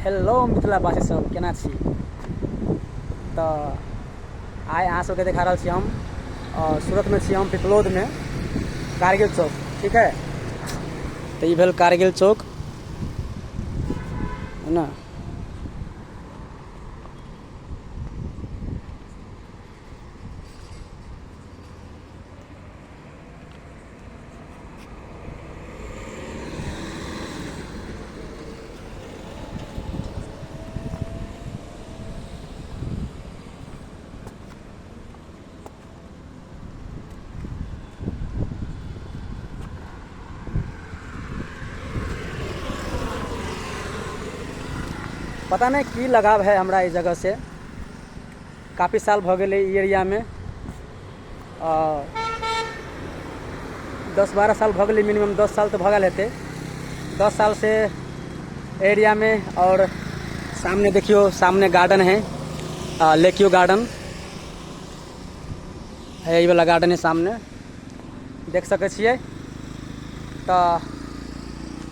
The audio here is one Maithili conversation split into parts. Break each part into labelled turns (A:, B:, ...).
A: हेलो मिथिलावासी सब, केना छी? तऽ आइ अहाँ सबके देखा रहल छी हम सूरतमे छी हम पिपलौदमे कारगिल चौक। ठीक है, तऽ ई भेल कारगिल चौक है ने। पता नहीं की लगाव है हमरा इस जगह से। काफ़ी साल भऽ गेलै ई एरियामे, 10-12 साल भऽ गेलै, मिनिमम 10 साल तऽ भऽ गेल हेतै। 10 सालसँ एरियामे। आओर सामने देखियौ, सामने गार्डन है, लेकियो गार्डन है, ई वाला गार्डन है सामने, देख सकै छियै। तऽ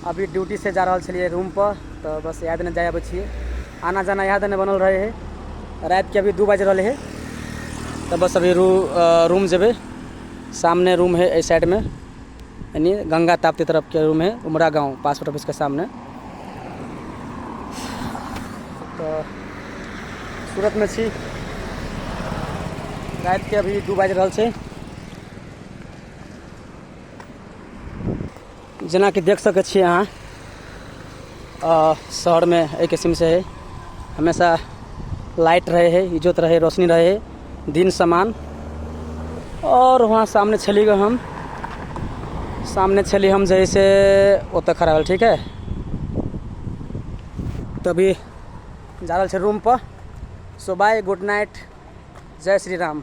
A: अभी ड्यूटी से जा रहल छलियै रूम पर, तऽ बस इएह दने जाय आबै छियै, आना जाना इएह दने बनल रहै है। रातिके अभी 2 बाजि रहलै है, तऽ बस अभी रूम जेबै। सामने रूम है एहि साइडमे, यानी गंगा ताप्ती तरफके रूम है, उमरा गाँव पासपोर्ट ऑफिसके सामने। तऽ सूरतमे छी, रातिके अभी 2 बाजि रहल छै। जेनाकि देख सकै छियै अहाँ, शहरमे एहि किस्मसँ है, हमेशा लाइट रहै है, इजोत रहै, रोशनी रहै है, दिन समान। और वहाँ सामने छली हम, सामने छली हम जैसे ओतऽ खड़ा भेल। ठीक है, तभी जा रहल छै रूम पर। सो बाय, गुड नाइट, जय श्री राम।